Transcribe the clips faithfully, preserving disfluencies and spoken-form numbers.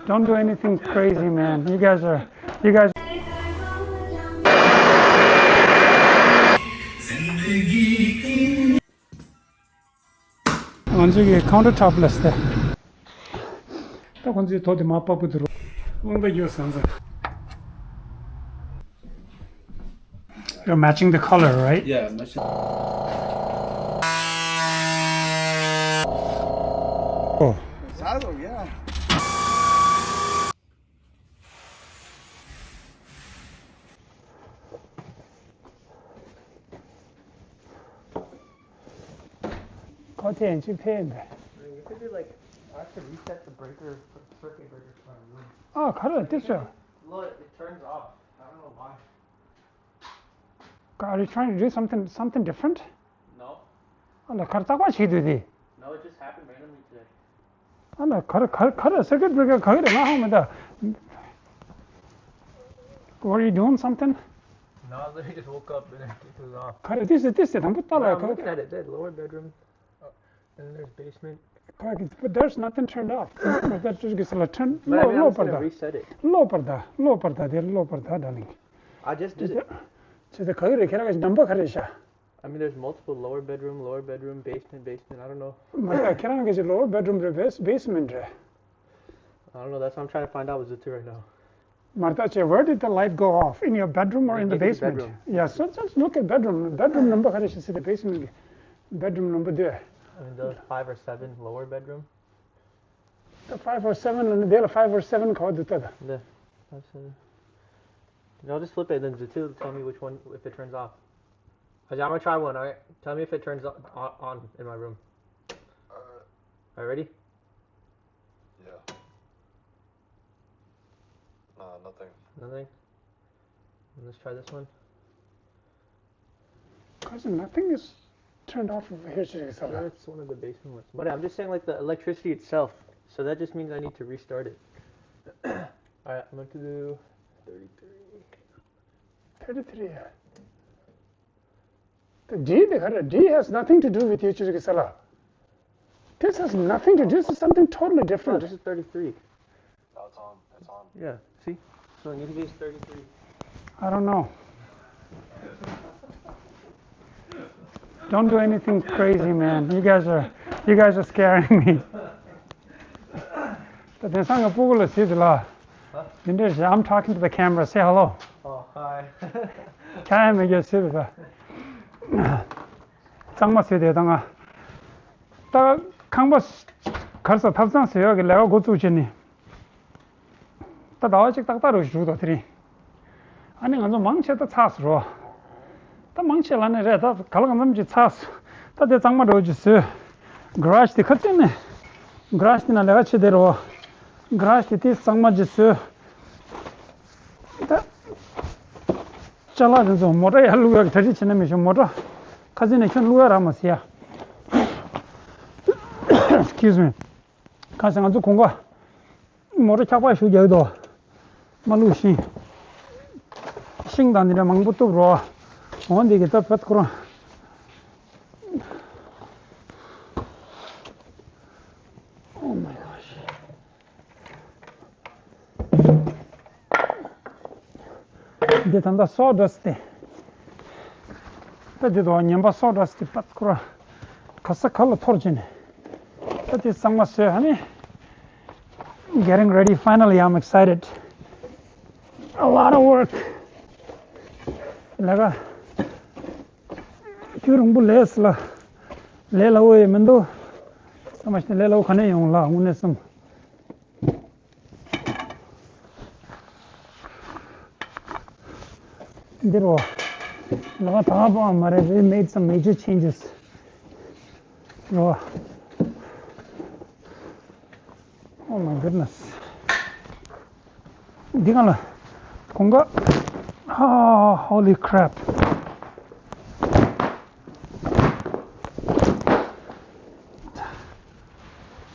Don't do anything crazy, man. You guys are, you guys. ང་ཚོའི་counter top ལ་སྟེ། ད་ཁོང་ཚོའི་ཐོག་དེ་མ་པག་པ་དུ་རུ། རླུང་རྟ་རྒྱུག་སང་སང་། You're matching the color, right? Yeah, matching. Oh. Saddle, yeah. ཁོ་ཚོས་ཡང་གཅིག་ཕེབས་པས། You could do, like, I have to reset the breaker, circuit breaker for my room. ཨ། ག་རེ་དེ་ཚོ། Look, it turns off. I don't know why. Are you trying to do something, something different? No. ཨ་ལ། ག་རེ་རྩག་པ་བྱེད་དུས་དེ། No, it just happened randomly today. ཨ་ལ། ག་རེ་ག་རེ་ག་རེ། circuit breaker ག་གི་རེད། ང་ཧ་མི་ད། Were you doing something? No, I literally just woke up and it was off. ག་རེ་དེ་ཚོ། དེ་ཚོ་དང་པོ་ལྟ་ལ། No, I'm ག་looking at it. That lower bedroom. And there's basement. But there's nothing turned off. But that's just gets a turn. But I mean, I'm just gonna reset it. གློག་པར་ད། གློག་པར་ད། དེ་གློག་པར་ད། darling. I just did it. ཁྱེད་ཚོ་ག་གི་རེད། ཁྱེད་རང་གི་ནམ་པ་ག་རེ་ཤ། I mean, there's multiple, lower bedroom, lower bedroom, basement, basement, I don't know. མ་ད་ཁྱེད་རང་གི་lower bedroom རེད། bas- basement རེད། I don't know, that's what I'm trying to find out with Zutu right now. མ་ད་ཅེ། Where did the light go off? In your bedroom or in the basement? Yeah, so just look at bedroom. Bedroom number ག་རེ་ཤི་སི། the basement གི་bedroom number དེ། I mean, the five or seven lower bedroom. The five or seven, and the five or seven ག་བ་འདུག་ད། འདི། Five, seven. I'll just flip it, then Zutu tell me which one, if it turns off. Okay, I'm gonna try one, alright? Tell me if it turns on, on, on in my room. Alright. Alright, ready? Yeah. Nah, nothing. Nothing? Let's try this one. Cousin, nothing is turned off over here, Shirikisala. That's one of the basement ones. But I'm just saying, like, the electricity itself. So that just means I need to restart it. Alright, I'm going to do thirty-three. Thirty-three, yeah. The D, the D has nothing to do with you, Shirikisala. This has nothing to do. This is something totally different. No, this is thirty-three. Oh, it's on. It's on. Yeah, see? So it needs to be thirty-three. I don't know. Don't do anything crazy, man. You guys are, you guys are scaring me. ད་དེང་སང་གི་སྤུ་གུ་ལ་ཟེར་དེ་ལ། འདི་འདྲས་བྱས། I'm talking to the camera. Say hello. Oh, hi. ཁྱེད་ཡང་མི་རྒྱལ་ཟེར་དེ་ལ། གཙང་མ་ཟེར་དེ་དང་ང་། ད་ཁང་པ་གར་ས་ཐབ་ཚང་ཟེར་ཡག་གི་ལས་ཀ་འགོ་བཙུགས་བྱས་ནས། ད་ཟླ་བ་གཅིག་ཏག་ཏག་རུ་བཞུགས་དང་དེ་རིང་། ཨ་ནི་ང་ཚོ་མང་ཆེ་ད་ཚར་སོང་རོ། ད་མང་ཆེ་ལ་ནི་རེད། ད་ག་ལ་གང་འཚམ་ཅིག་ཚར་སོང་། ད་དེ་གཙང་མ་འདྲ་བོ་ཅིག་བཟོས། garage དེ་ཁ་ཚིག་ནས། garage དེ་ན་ལས་ཀ་བྱེད་དེ་རོ། garage དེ་དེ་གཙང་མ་ཅིག་བཟོས། ད་ཅ་ལག་དེ་ཚོ་མོ་ཊ་ཡར་བླུག་ཡག་གི་གྲ་སྒྲིག་བྱས་ན་མི་ཤོང་། མོ་ཊ་ཁ་ཚིག་ནས་ཁྱོད་བླུག་ཡག་རག་མ་སོང་ཡ། Excuse me. ཁ་སང་ང་ཚོ་གོང་ཀ་མོ་ཊ་འཁྱག་པ་ཞུ་རྒྱག་གི་འདུག་མ་བླུགས་ཤིང་། ཤིང་དང་འདི་འདྲ་མང་པོ་གཏུབ་རོགས། འོ་འདི་གི་ད་བད་ཁོ་རང་། Oh my gosh. འདི་ད་ལྟ་sawdust དེ། ད་འདི་དུ་ངན་པ་sawdust དེ་བད་ཁོ་རང་ག་ས་ག་ལ་འཐོར་བྱས་ནས། ད་དེ་གཙང་མ་བཟོས། ཧ་ནི། Getting ready. Finally, I'm excited. A lot of work. ལས་ཀ་རྒྱུན་རིང་པོ་ལས་ལ། ལས་སླ་བོ་ཡེ་མི་འདུག་བསམ་པ་ཞིག་ལས་སླ་བོ་ག་ནས་ཡོང་ལ་དངོས་གནས་བསམ། འདི་རོ། ལོ་ད་པོ་མ་རེད། We made some major changes. རོ། Oh my goodness. འདི་ག་ལ་གོང་ཀ། Ah, holy crap.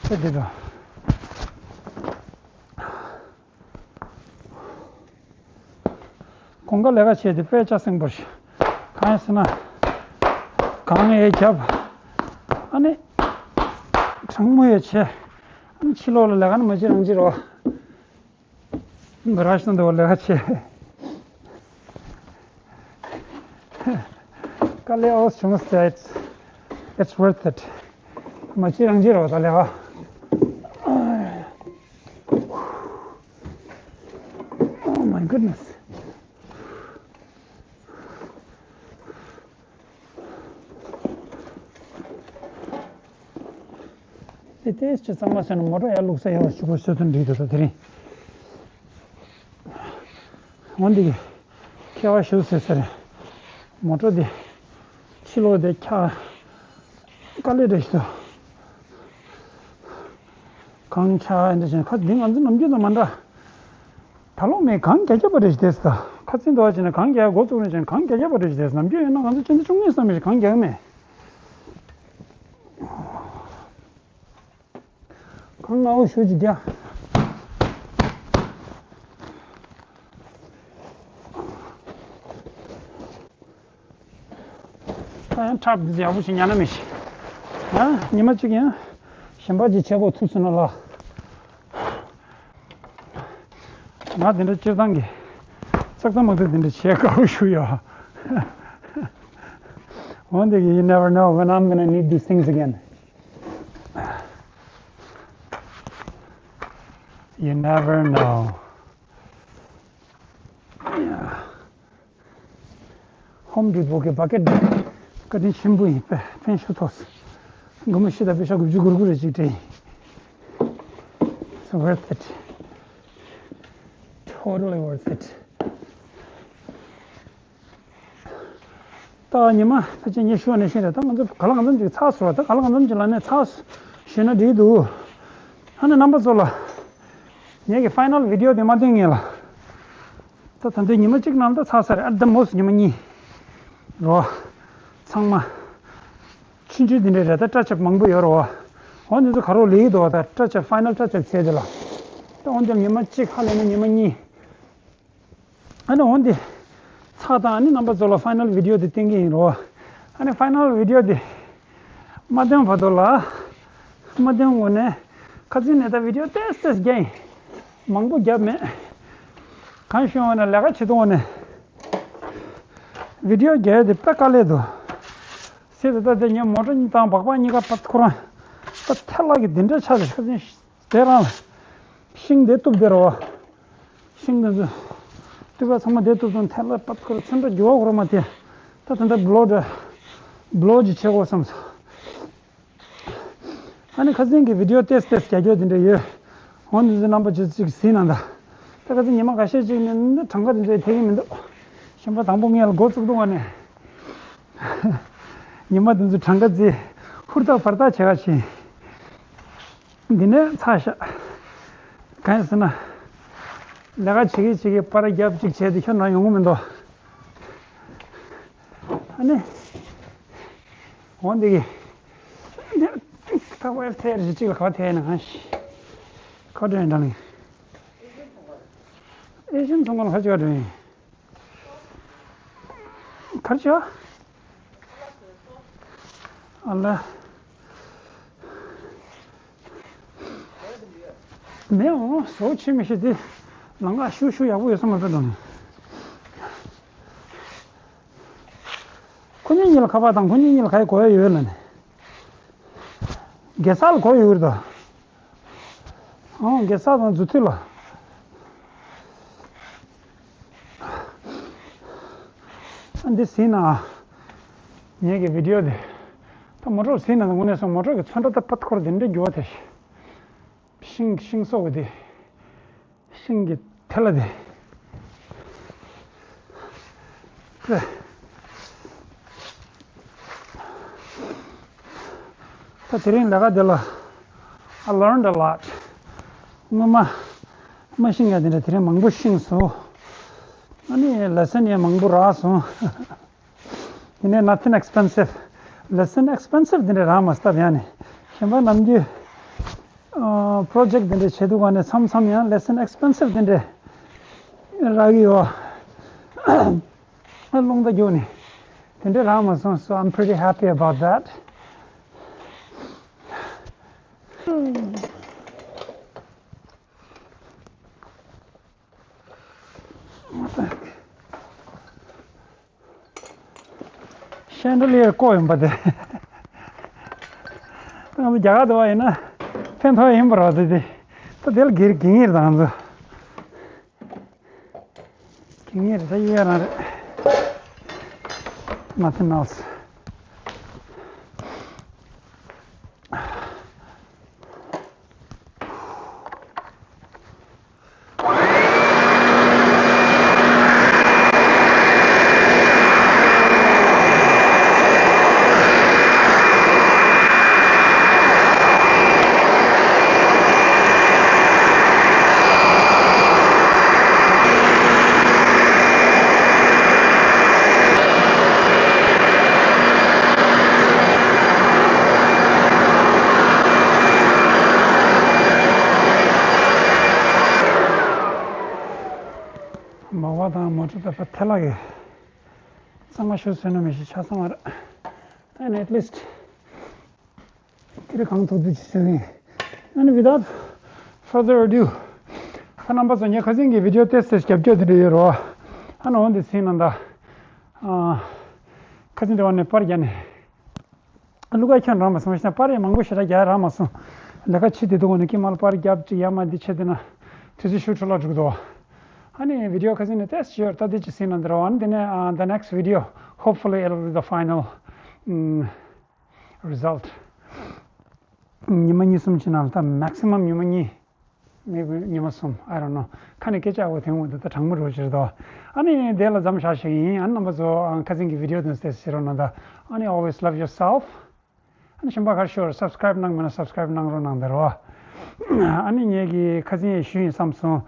ད་འདི་རོ། གོང་ཀ་ལས་ཀ་བྱས་ཏེ་དཔེ་ཆ་སེང་པོ་ཞིག་གང་ཡིན་ཟེར་ན། གངས་ཡས་རྒྱབ། ཨ་ནི། གྲང་མོ་ཡས་བྱས། ཨ་ནི་ཕྱི་ལོགས་ལ་ལས་ཀ་ནི་མ་བྱེད་རང་བྱེད་རོགས། ར་ཤ་འདི་བ་ལས་ཀ་ཆེ། དཀའ་ལས་ཨོ་བྱུང་ཟེར། It's, it's worth it. མ་ཅི་རང་ཅི་རོ་ད་ལས་ཀ། Oh my goodness. དེ་ཏོག་ཙམ་གཙང་མ་བྱས་ན་མོ་ཊ་ཡར་བླུགས་ས་ཡོད་པ་ཞིག་གོ་བཟོས་ཐོན་འགྲིག་འདུག་ད་དེ་རིང་། འོན་ཏེ་ཁྱེད་བ་ཞུ་ཟེར་ཟེར། མོ་ཊ་དེ་ཕྱི་ལོགས་དེ་འཁྱག་དཀའ་ལས་རེད་ཤི། གངས་ཆག་འདི་བཞིན་ཁ་འདི་ང་ཚོ་ནམ་རྒྱུན་དང་མ་འདྲ། ད་ལོ་མེ་གངས་རྒྱ་རྒྱ་པ་རེད་ཤི་དེ་ད། ཁ་ཚིན་དུ་བ་བྱས་ན་གངས་རྒྱ་འགོ་བཙུགས་ནས་བྱས་ན་གངས་རྒྱ་རྒྱ་པ་རེད་ཤི་དེ། ནམ་རྒྱུན་ཡིན་ན་ང་ཚོ་ཅི་འདྲ་བྱུང་ངེས་བསམ་མེད་ཤི་གངས་རྒྱག་མེད། གང་ང་འོ་ཞུ་ཅི་རྒྱ། ད་ཡང་ཁྲབ་ཡག་པོ་ཞིག་ཉན་ན་མི་ཤེས། ཡང་ཉི་མ་གཅིག་ཡང་གཞན་པ་ཅིག་བྱེད་དགོས་ཐུག་སོང་ན་ལ། ང་དེ་འདྲ་སྤྱིར་བཏང་གི་ཙག་ཙག་མ་ཐུག་དེ་འདྲ་བྱེད་དཀའ་བོ་ཞུ་ཡོད། འོན་ཏེ་you never know when I'm gonna need these things again. You never know. Yeah. Home Depot གི་བ་ཀེ་ཊི་བཀའ་དྲིན་ཆེན་པོ་ཡིན། དཔེ་ཕན་ཤུགས་ཐོགས། སྒོར་མོ་ཕྱེད་དང་པེ་ཤ་དགུ་བཅུ་གོ་དགུ་རེ་གཅིག་སྤྲད་ཡིན། It's worth it. Totally worth it. ད་ཉི་མ་ཕལ་ཆེར་ཉི་ཤུ་ནས་ཤེས་རེད། ད་ང་ཚོ་ག་ལ་གང་འཚམ་ཅིག་ཚགས་སོང་བ། ད་ག་ལ་གང་འཚམ་ཅིག་ལ་ནས་ཚགས་ཞུས་ན་འགྲིག་འདུག་ཨ་ནི་རྣམ་པ་ཚོ་ལ་ངེད་ཀྱི་ཕའི་ནལ་བི་ཌི་ཡོ་དེ་མ་བསྟན་ངེས་ལ། ད་ད་ལྟའི་ཉི་མ་གཅིག་ནང་ད་ཚར་ས་རེད། at the most ཉི་མ་གཉིས་རོ། ཚང་མ་ཆུང་ཆུང་འདི་འདྲ་རེད། ད་སྐྲ་ཆབ་མང་པོ་ཡོད་རོ། འོ་འདི་ཚོ་ག་རོ་ལེགས་འདུག་ད་སྐྲ་ཆབ་ཕའི་ནལ་སྐྲ་ཆབ་བྱས་དེ་ལ། ད་འོ་འདི་ཉི་མ་གཅིག་ཧ་ལས་ན་ཉི་མ་གཉིས། ཨ་ནི་འོ་འདི་ཚར་དང་ཨ་ནི་རྣམ་པ་ཚོ་ལ་ཕའི་ནལ་བི་ཌི་ཡོ་དེ་བསྟན་གྱི་ཡིན་རོ། ཨ་ནི་ཕའི་ནལ་བི་ཌི་ཡོ་དེ་མ་བསྟན་བར་དུ་ལ། མ་བསྟན་འོ་ནས་ཁ་ཚིག་ནས་ད་བི་ཌི་ཡོ་ཏོག་ཙམ་རྒྱག་ཡིན། མང་པོ་བརྒྱབ་མེད། གང་ཞུ་འོ་ནས་ལས་ཀ་བྱེད་དུ་འོ་ནས་བི་ཌི་ཡོ་རྒྱག་ཡ་དེ་དཔེ་དཀའ་ལས་འདུག་སྲིད་དུ་ད་དེ་ཉོན་མོ་ཊ་གཉིས་དང་སྦག་སྦག་གཉིས་ཀ་པད་ཁོ་རང་ད་ཐལ་ལག་གི་འདི་འདྲ་ཆགས་ཤག་ཟིན། དེ་རང་ཤིང་དེ་གཏུབ་དེ་རོ། ཤིང་དེ་ཚོ་གཏུབ་པ་ཚང་མ་དེ་གཏུབ་དང་ཐལ་ལག་པད་ཁོ་རང་ཚོན་ཁྲ་རྒྱུ་བ་ཁོ་རང་མ་དེ་ད་ད་ད་བློ་འདྲ་བློ་ཅིག་བྱེད་དགོས་བསམ་སོང་། ཨ་ནི་ཁ་སང་གི་བི་ཌི་ཡོ་ཏོག་ཙམ་ཏོག་ཙམ་རྒྱག་རྒྱུ་དེ་འདྲ་ཡོད། འོ་འདི་ཚོ་རྣམ་པ་ཚོས་ཅིག་གཟིགས་གནང་དང་། ད་ཁ་སང་ཉི་མ་ཁ་ཤས་ཅིག་ནས་གྲངས་ཀ་དེ་ཚོ་ཐེག་གི་མི་འདུག་གཞན་པ་དང་པོ་ངས་ལ་འགོ་བཙུགས་འདུག་བ་ནས། ཉི་མ་དེ་ཚོ་གྲངས་ཀ་རྩིས་ཧུར་ཐག་བར་ཐག་བྱེད་ག་ཕྱིན། འདི་ནས་ཚར་ཤག་གང་ཡིན་ཟེར་ན། ལས་ཀ་བྱེད་ཀྱི་བྱེད་ཀྱི་པར་རྒྱབ་ཅིག་བྱས་ཏེ་ཁྱོད་ནང་ཡོང་གི་མི་འདུག་ཨ་ནི། འོ་འདི་གི། ད་ཝེབ་ཐེར་ཞིག་གཅིག་ལ་ག་པར་ཐེ་ཡིན་ན་གང་ཞིག་ག་པར་འགྲོ་ཡིན་དྲང་ཨེ་ཤིན་ཚོང་ཁང་ལ་ག་ཅིག་ག་འགྲོ་ཡིན། གར་ཆ། ཨ་ལ། མེད་འོང་། བཟོ་ཆེ་མི་ཤེས་ཏེ། ལང་ཀ་ཤུ་ཤུ་ཡག་པོ་ཡོད་ས་མ་རེད་དང་། ཁོ་གཉིས་གཉིས་ལ་ཁ་པར་དང་ཁོ་གཉིས་གཉིས་ལ་ག་ཡི་གོ་ཡ་ཡོད་ལ་ནི། དགེ་ས་ལ་གོ་ཡོད་རེད་དོ། ཨང་དགེ་ས་དང་རྫུ་འཕྲུལ་ལ། ཨ་འདི་ཟིན་ན། ངེད་ཀྱི་བི་ཌི་ཡོ་དེ། ད་མོ་ཊ་ཟིན་ན་དངོས་གནས་སོང་མོ་ཊ་གི་ཚོན་ཁྲ་ད་པད་ཁོར་དེ་འདྲ་འགྱུར་བ་དེ། ཤིང་ཤིང་སོགས་ཀྱི་དེ། ཤིང་གི་ཐལ་ལ་དེ། ད་དེ་རིང་ལས་ཀ་དེ་ལ། I learned a lot. སྔོན་མ་མ་ཤེས་ཡ་དེ་འདྲ་དེ་རིང་མང་པོ་ཤེས་སོང་། ཨ་ནི་ལེ་སན་ཡང་མང་པོ་རག་སོང་། དེ་ནས་nothing expensive. ལེ་སན་ཨེག་སི་པེན་སིབ་དེ་འདྲ་རག་མ་སྟབས་ཡང་ནས་གཞན་པ་ནམ་རྒྱུན་པོ་རོ་ཇེག་དེ་འདྲ་བྱེད་དུས་ག་ནས་མཚམས་མཚམས་ཡང་ལེ་སན་ཨེག་སི་པེན་སིབ་དེ་འདྲ་རག་གི་ཡོད། རླུང་རྟ་རྒྱུག་ནས་དེ་འདྲ་རག་མ་སོང་། So I'm pretty happy about that. ཤན་ཌི་ལི་ཡར་བཀོག་ཡོང་པ་དེ། ང་ཚོ་རྒྱ་གར་དུ་བ་ཡིན་ན་ཕན་ཐོགས་ཡིན་པ་རེད་དེ། ད་དེ་ལ་སྒེར་སྒེར་ངེས་རེད། ད་ང་ཚོ་སྒེར་ངེས་རེད། ད་ཡོད་རང་རེད། Nothing else. མ་བ་དང་མོ་ཊ་ད་ཕ་ཐལ་ལག་གི་གཙང་མ་ཤོད་སོན་ན་མི་ཤེས་ཆ་ཚང་བར། And at least དེ་རིང་གང་ཐུབ་ཐུབ་ཅིག་བཟོས་ཡིན། And without further ado, ད་རྣམ་པ་ཚོ་ངའི་ཁ་སང་གི་བི་ཌི་ཡོ་ཏོག་ཙམ་རྒྱབ་སྐྱོར་དེ་འདྲ་ཡོད་རེད་བ། ཨ་ནི་འོ་འདི་ཟིན་ན་ད། ཨ། ཁ་སང་འདྲ་བ་ནས་པར་རྒྱག་ནས། ཀླུ་མཁར་ཁྱོད་རང་མ་སོང་ཞེ་ན་པར་ཡང་མང་པོ་ཞེ་དྲག་རྒྱག་རག་མ་སོང་། ལས་ཀ་བྱེད་དེ་འདུག་གོ་ནས་ཀྱི་མ་ལ་པར་རྒྱབ་ཅིག་ཡ་མ་འདི་བྱེད་དེ་ན། དུས་ཚོད་ཤུགས་འཕྲོ་བརླག་འགྲོ་གི་འདུག་ཨ་ནི་བི་ཌི་ཡོ་ཁ་སང་ནས་ཏོག་ཙམ་ཡོད་ད་འདི་ཅིག་ཟིན་ན་འདི་རེད་བ། ཨ་ནི་དེ་ནས་ཨ། the next video, hopefully it'll be the final, mm, result. ཉི་མ་གཉིས་གསུམ་ཕྱིན་ན་ལ་ད་maximum ཉི་མ་གཉིས། maybe ཉི་མ་གསུམ། I don't know. ཁ་ནས་སྐད་ཆ་འོ་དེང་འོ་འདི་ད་གྲང་མོ་རོ་ཕྱིར་དོ། ཨ་ནི་དེ་ལ་མཚམས་བཞག་ཞིག་ཡིན། ཨ་ནི་རྣམ་པ་ཚོ་ཨ། ཁ་སང་གི་བི་ཌི་ཡོ་དེ་ཚོ་ཞིག་རོགས་གནང་ད། ཨ་ནི་always love yourself. ཨ་ནི་གཞན་པ་གར་ཤོར་subscribe གནང་མེད་ན་subscribe གནང་རོགས་གནང་ད་རོ། ཨ་ནི་ངས་ཀྱི་ཁ་སང་ཡས་ཞུས་ཡིན་བསམ་སོང་།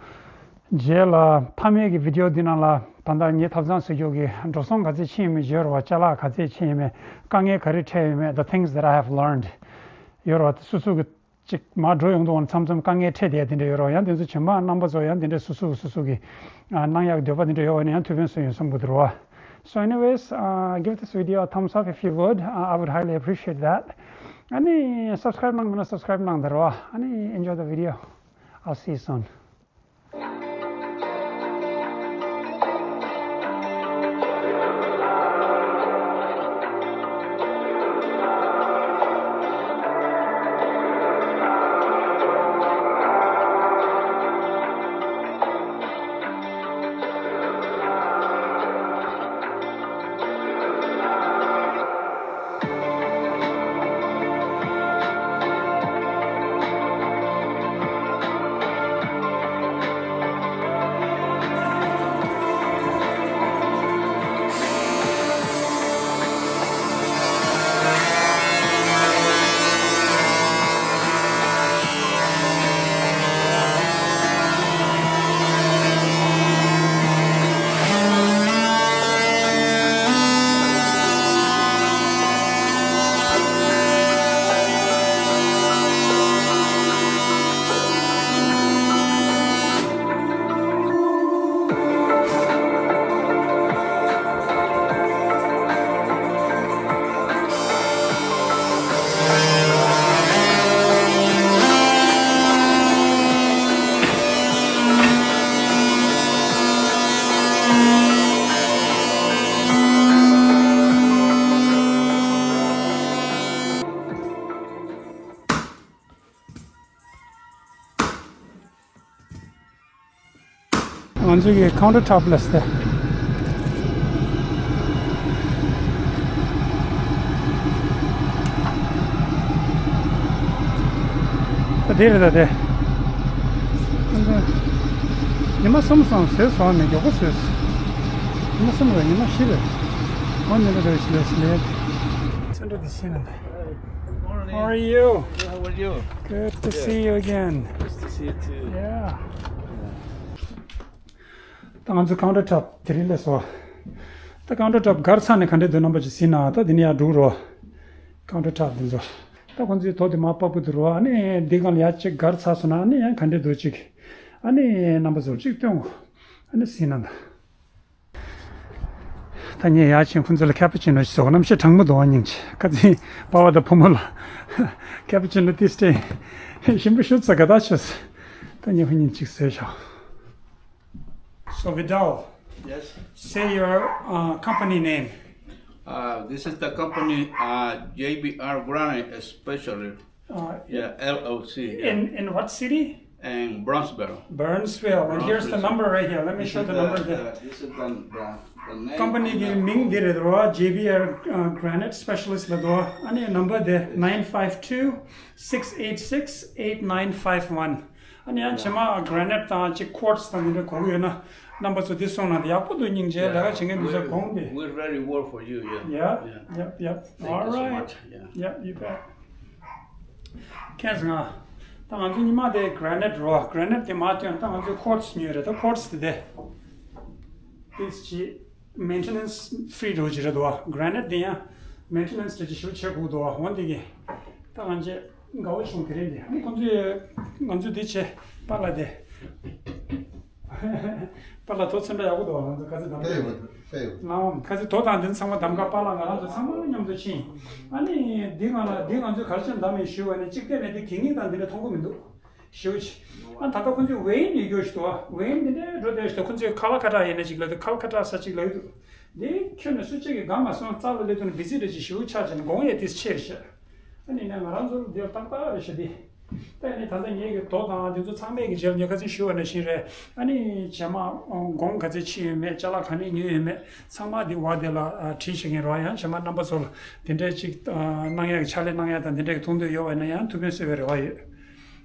རྗེས་ལ་མཐའ་མའི་གི་བི་ཌི་ཡོ་འདི་ནང་ལ་ད་ལྟ་ངའི་ཐབ་ཚང་ཟེར་རྒྱུ་གི་འགྲོ་སོང་ག་ཚད་ཕྱིན་ཡོད་མེད་ཡོད་རེད་བ། ཅ་ལག་ག་ཚད་ཕྱིན་ཡོད་མེད། དཀའ་ངལ་ག་རེ་འཕྲད་ཡོད་མེད། the things that I have learned ཡོད་རེད་བ། དེ་སོ་སོ་གི་ཅིག་མར་འགྲོ་ཡོང་དུས་མཚམས་མཚམས་དཀའ་ངལ་འཕྲད་བསྡད་དེ་འདྲ་ཡོད་རེད་བ། ཡང་དེ་ཚོ་བྱེད་མ་རྣམ་པ་ཚོ་ཡང་དེ་འདྲ་སོ་སོ་སོ་སོ་གི་གནང་ཡག་འདོད་པ་དེ་འདྲ་ཡོད་བ་ནི་ཡང་ཐུགས་ཕན་གསོས་ཡོང་བསམ་གི་འདུག་རེད་བ། So anyways, uh, give this video a thumbs up if you would. Uh, I would highly appreciate that. ཨ་ནི་subscribe གནང་མེད་ན་subscribe གནང་དང་རོ། ཨ་ནི་enjoy the video. I'll see you soon. ང་ཚོ་གི་counter top ལ་སྟེ། ད་དེ་རེད་ད་དེ། ང་ཚོ་ཉི་མ་གསུམ་སོང་ཟས་སོང་ནས་མགྱོགས་པོ་ཟོས། ཉི་མ་གསུམ་རེད། ཉི་མ་བཞི་རེད། ཨོ་ཉི་མ་རེ་བཞི་ལས་ཟིན་ལས། ཚོན་ཁྲ་དེ་ཤེས་ན་ད། How are you? Good, how are you? Good to see you again. Nice to see you too. Yeah. ད་ང་ཚོ་counter top དེ་རིང་སླེབས་སོང་། ད་counter top སྒར་ཚར་ནས་ག་འདྲས་འདུག་རྣམ་པ་ཅིག་གཟིགས་ན། ད་འདི་ནས་ཡར་འགྲོ་རོགས། counter top འདི་ཚོ། ད་ཁོང་ཚོའི་ཐོག་དེ་མར་ཕབ་ཀྱི་འདུག་རོགས། ཨ་ནི་འདི་སྒང་ལ་ཡར་ཅིག་སྒར་ཚར་སོང་ན་ཨ་ནི་ཡང་ག་འདྲས་འདུག་ཅིག་ཨ་ནི་རྣམ་པ་ཚོར་ཅིག་སྟོན་གོ། ཨ་ནི་གཟིགས་ན་ད། ད་ངས་ཡར་ཕྱིན་ཁོང་ཚོ་ལ་cappuccino ཞིག་བཟོ་གོ། གནམ་གཤིས་གྲང་མོ་འདུག་བ། སྙིང་རྗེ། ཁ་སང་པ་ཕ་དང་བུ་མོ་ལ་cappuccino ཏིས་ཏེ་ཞིམ་པོ་ཤོད་ཚ་དགའ་ཐག་ཆོད། ད་ངས་ཁོ་གཉིས་ཅིག་བཟོས་ཤག So Vidal, Yes. Say your uh, company name. Uh, this is the company uh, J B R Granite Specialist. Uh, yeah, L L C. Yeah. In in what city? In Brownsville. Brownsville. And here's the Brownsville. Number right here. Let me show the number there. Uh, this is the, the, the name. Company གི་མིང་འདི་རེད་རོ། J B R uh, Granite Specialist ལ་འདུག་ཨ་ནི་number དེ nine five two, six eight six, eight nine five one. ཨ་ནི་ཡང་བྱེ་མ་granite དང་ཅིག་quartz དང་འདི་འདྲ་གོ་གི་ཡོད་ན་རྣམ་པ་ཚོ་འདི་སོང་ན་ཡག་པོ་འདུག་སྙིང་རྗེ། ལས་ཀ་བྱེད་མཁན་འདི་ཚོ་དགོངས་ཏེ། We're ready work for you, yeah. Yeah, yeah, yep, yep. Thank you so much. Yeah. Yep, you bet. Can't ང་ད་ང་ཚོ་ཉི་མ་དེ་granite རོ། granite དེ་མ་ཐོན་ད་ང་ཚོ་quartz ཉོས་རེད། ད་quartz དེ་དེ། This ཅི་maintenance free རོ་ཅི་རེད་དོ། granite དེ་ཡང་maintenance དེ་ཅི་ཞུ་བྱེད་དགོས་དོ། འོན་ཏེ་གི་ད་ང་ཚོ་དགའ་བོ་བྱུང་དེ་རིང་འདི། ཨ་ནི་ཁོང་ཚོས་ང་ཚོ་འདི་བྱས་པཱ་ལགས་དེ། པཱ་ལགས་ཐོ་ཚན་འདྲ་ཡག་པོ་འདུག་ང་ཚོ་ག་ཚོད་གདམ་ག་ཡོད། ལའང་ག་ཚོད་དོ་དང་འདི་ཚང་མ་གདམ་ག་པཱ་ལགས་ང་རང་ཚོ་ཚང་མ་མཉམ་དུ་ཕྱིན། ཨ་ནི་འདི་ང་ལ་འདི་ང་ཚོས་ག་རེ་བྱས་གདམ་ཡིན་ཞུས་པ་ནི་གཅིག་བལྟས་ནས་འདི་གད་སྙིགས་དང་འདི་འདྲ་མཐོང་གི་མི་འདུག་ཞུ་ཅི། ཨ་ད་ལྟ་ཁོང་ཚོས་ཝེན་ཡོད་རྒྱུ་ཞིག་འདུག་ཝེན་འདི་འདྲའི་འགྲོ་བསྡད་ཞིག་འདུག་ཁོང་ཚོས་ཁ་ལ་ཁ་ཏྲ་ཡིན་ན་ཅིག་ལབ་འདུག་ཁ་ལ་ཁ་ཏྲ་ས་ཅིག་ལབ་འདུག་འདི་ཁྱོད་ནས་སུ་གཅིག་གིས་སྒང་མ་སོང་རྩ་ལ་སླེབས་དུས་ནས་བི་ཛི་རེད་ཅེས་ཞུ་ཆ་ཅན་དགོངས་ཡས་དེ་ཆེ་རེད་ཤག་ཨ་ནི་ནས་ང་རང་ཚོ་འདིར་ཏག་ཏག་རེད་ཤག་འདི། ད་ནི་ད་ལྟ་ངེད་ཀྱི་རྡོ་དང་འདི་ཚོ་ཚང་མས་ཀྱི་རྗེས་ལ་ཉེ་ཁ་ཚིག་ཞུ་བ་ནང་བཞིན་རེད། ཨ་ནི་བྱེ་མ་གོང་ག་ཚོད་ཕྱིན་ཡོད་མེད། ཅ་ལག་ག་ནས་ཉོས་ཡོད་མེད། ཚང་མ་འདི་བ་དེ་ལ་བྲིས་ཤིག་ཡིན་རོགས། ཡང་བྱེ་མ་རྣམ་པ་ཚོ་ལ་དེ་འདྲའི་ཅིག་གནང་ཡག་གི་ཕྱག་ལས་གནང་ཡག་དང་དེ་འདྲའི་གི་མཐོང་འདོད་ཡོད་པ་ཡིན་ན་ཡང་ཐུགས་ཕན་གསོས་པའི་རེ་བ་ཡོད། རེད་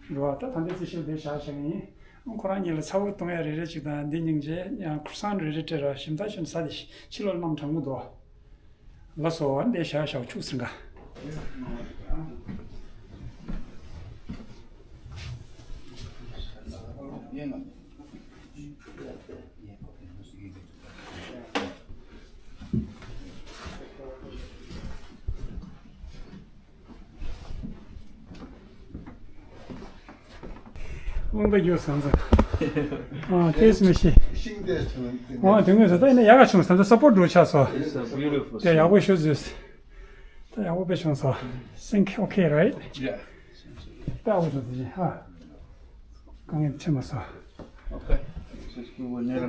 བ། ད་ད་ལྟའི་ཚེ་ཤུལ་དེ་བཞག་བཞག་གི་ཡིན། ཁོ་རང་ཉིད་ལ་ཚ་བོ་གཏོང་ཡ་རེ་རེ་ཅིག་དང་འདི་སྙིང་རྗེ་ཡང་ཁུར་སང་རེ་རེ་སྤྲད་ར་ཞིམ་ཐག་ཆོད་ས་དེ་ཕྱི་ལོགས་གནམ་གྲང་མོ་འདུག་ལ་སོ་བ་འདི་བཞག་བཞག་ཆུག་ཟིན་ག་རླུང་རྟ་རྒྱུག་སང་ཙང་། ཨ་ཏེས་མི་ཤེས། ཤིང་ཏེས་བྱུང་། ཨ་དེ་ངོས་སུ་ད་ཡིན་ན་ཡག་ག་བྱུང་ས་ད་ས་པོར་འགྲོ་ཆགས་སོ། It's a beautiful དེ་ཡག་པོ་ཞུ་ཟོས། ད་ཡག་པོ་དཔེ་བྱུང་སོ། Sink okay, right? Yeah. དཔེ་ཡག་པོ་བྱུང་ཟོས་ཧ། དཀའ་ངལ་འཕྲད་མ་སོང་། Okay. Just go near.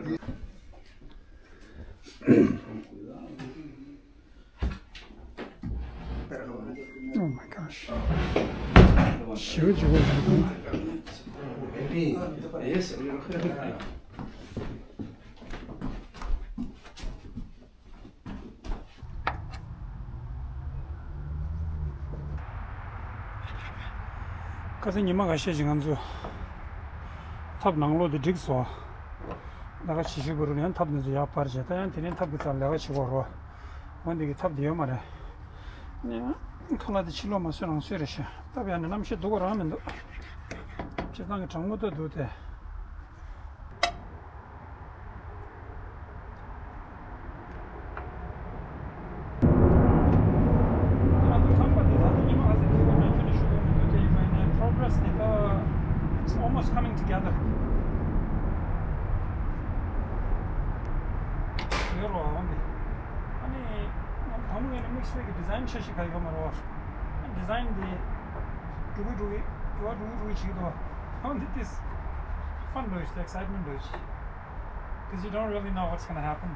Oh my gosh. ཞེ་པོ་ཅིག་འོ་ཞིག་འདུག་ཁ་སང་ཉི་མ་ཁ་ཤས་ཤིག་ང་ཚོ་ཐབ་ནང་ལོགས་དེ་འགྲིག་སོང་། ད་ག་ཞིབ་ཞིབ་པོ་རུ་ཡང་ཐབ་འདི་ཚོ་ཡར་སྤར་བྱས། ད་ཡང་དེ་རིང་ཐབ་ཀྱི་རྩར་ལས་ཀ་བྱེད་དགོས་རོ། འོན་ཏེ་གི་ཐབ་དེ་ཡོད་མ་རེད། ཁ་ལག་དེ་ཕྱི་ལོགས་མ་བཟོས་རང་བཟོས་རེད་ཤག་ཐབ་ཡང་ནས་གནམ་གཤིས་སྡུག་པ་རང་མི་འདུག་སྤྱིར་བཏང་གི་གྲང་མོ་ཏོག་འདུག་སྟེ། ང་ཚོ་ཁང་པ་འདི་ད་ལྟ་ཉི་མ་ག་ཚོད་འགྲོ་གི་ཡོད་ན་ཁྱོན་ནས་ཞུ་དགོས་མི་འདུག་དེ་ཡིན་པ་ཡིན་ན་progress དེ་ད་it's almost coming together ཡོད་རོ། འོན་ཏེ་ཨ་ནི་ང་ཚོ་དང་པོ་ངོས་ནས་དམིགས་བསལ་གྱི་design འཆར་གཞི་ག་ཡོད་མ་རོ། design འདི་འགྲོ་གི་འགྲོ་གི་འགྲོ་བ་འགྲོ་གི་འགྲོ་གི་བྱེད་ཀྱི་འདུག་འོན་ཏེ་this fun འདྲ་ཞིག excitement འདྲ་ཞིག Because you don't really know what's gonna happen.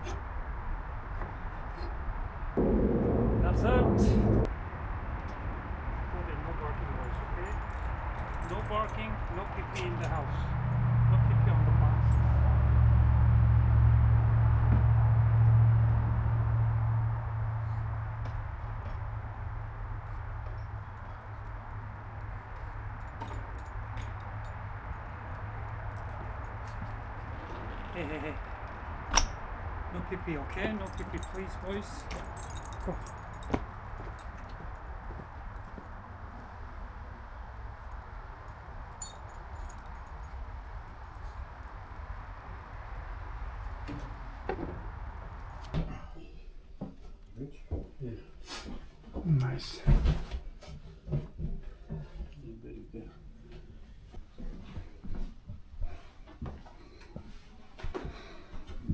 That's it. Told you, no barking, boys, okay? No barking, no pee pee in the house. No pee pee on the box. Hey, hey, hey. No pee pee, okay? No pee pee, please, boys. Go. Nice.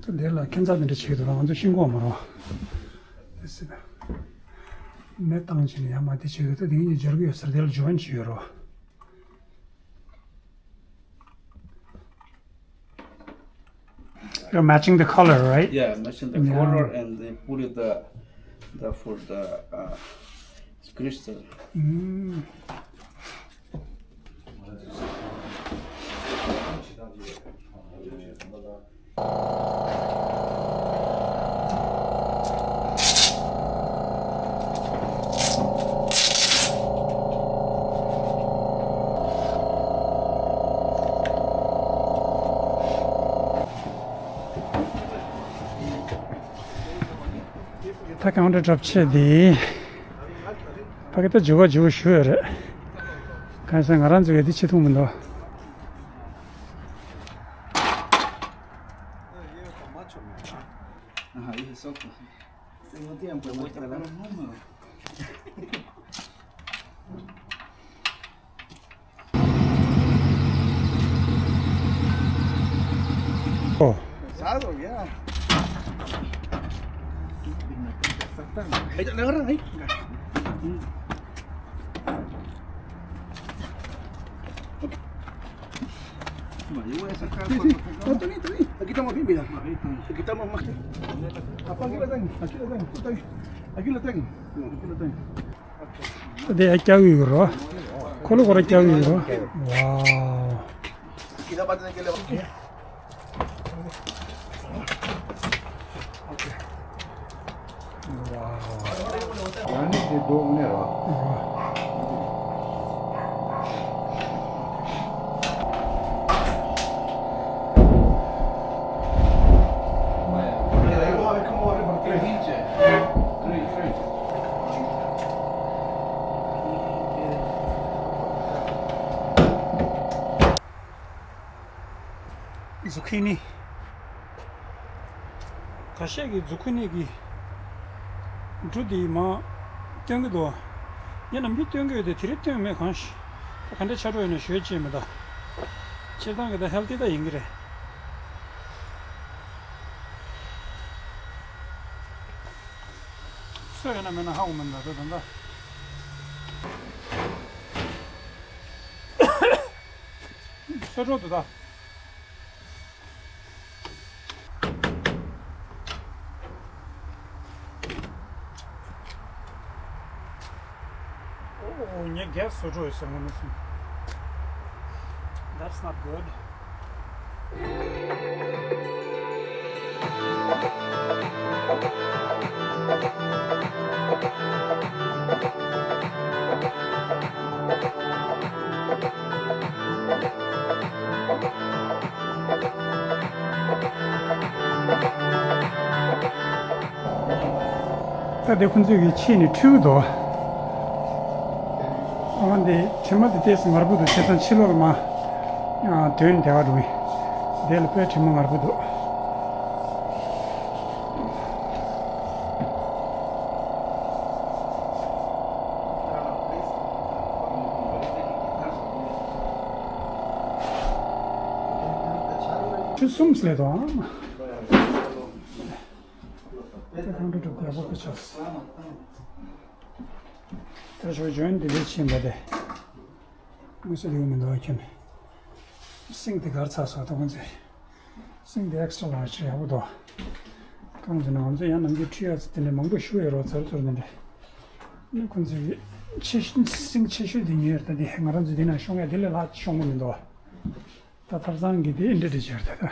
འདི་ལ་ཁྱད་མཚར་འདི་འདྲ་བྱེད་ཀྱི་འདུག་ང་ཚོ་ཤིང་ཀོང་མ་རོ། མེ་བཏང་བྱས་ནས་ཡར་མར་དེ་བྱེད་ཀྱི་འདུག་དེ་གཉིས་སྦྱར་གྱི་ཡོད་ས་རེད། དེ་ལ་join བྱེད་ཡོད་རོ། You're matching the color, right? Yeah, matching the Yeah. color and they put it the, the for the uh, crystal. Mm. ད་གང་འདྲ་གྲབས་ཆེ་དེ། ཕ་གི་ད་འཇུ་བ་འཇུ་བ་ཞུ་ཡོད་རེད། གང་ཟེར་ང་རང་ཚོ་གི་དེ་ཆེ་ཐུང་མི་འདུག་ཨོ། Aquí estamos bien, mira. Aquí estamos más que. Aquí la tengo, aquí la tengo, aquí la tengo. དེ་ཡ་སྐྱ་བོའི་རོ། ཁོ་ལོ་ཁོ་ར་སྐྱ་བོའི་རོ། ཝའོ། ཝའོ། ཡང་ནི་དེ་རྡོ་དངོས་རོ། Zucchini. ཁ་ཤས་ཀྱིས་ཛུ་ཁུ་ནི་གི་འབྲུ་འདི་མར་སྟོན་གྱི་འདུག་ངས་ནམ་རྒྱུན་སྟོན་གྱི་ཡོད་དེ་དེ་རིང་སྟོན་མེད། གང་ཞིག་ག་འདྲ་ཆགས་འགྲོ་ཡོད་ན་ཞུས་བྱས་མི་འདུག་སྤྱིར་བཏང་གི་ད་ཧེལ་ཐི་ད་ཡིན་གྱི་རེད། སོས་ཡོད་ན་མེད་ན་ཧ་གོ་མི་འདུག་ད་ད་ད། སོས་འགྲོ་འདུག་ད། ཨོ། ངས་གས་བཟོ་འགྲོ་ཡོད་ཟེར་ངོ་མི་སོང་། That's not good. ད་དེ་ཁོང་ཚོས་ཀྱི་ཕྱེ་ནས་འཁྲུད་ཀྱི་འདུག་ཨ་འདི་དྲི་མ་དེ་ཏོག་ཙམ་ངར་པོ་འདུག་བྱས་ཙང་ཕྱི་ལོགས་ལ་མར་དོན་བདེ་བ་འགྲོ་གི། དེ་ལ་དཔེ་དྲི་མ་ངར་པོ་འདུག་ཆུ་གསུམ་ཟེར་དང་། དེ་གང་འགྲོ་འགྲོ་དགོས་པ་ཆགས། ད་ཞོ་འཇོན་འདི་འདྲ་ཕྱིན་པ་དེ། དངོས་སུ་ལེགས་མི་འདུག་ཁྱོད། སིང་དེ་གར་ཚ་སོགས་དང་ཁོང་ཚོས། སིང་དེ་ཨེག་སི་ཊ་ལ་ཆེ་ཡག་པོ་འདུག་གང་ཟེར་ན་ང་ཚོ་ཡང་ནམ་རྒྱུན་ཁྲུས་ཡག་ཚོ་དེ་འདྲ་མང་པོ་ཞུ་ཡོད་རོགས་ཚར་ཚུར་འདི་འདྲ། ནི་ཁོང་ཚོས་ཆེ་སིང་ཆེ་ཤོས་དེ་ཉོས་ཡོད་ད་དེ་ང་རང་ཚོ་དེ་ན་ཤོང་ཡ་དེ་ལས་ལྷག་ཤོང་གི་མི་འདུག་ད་ཐབ་ཚང་གི་དེ་འདྲ་འདྲ་བྱས་ད་ད།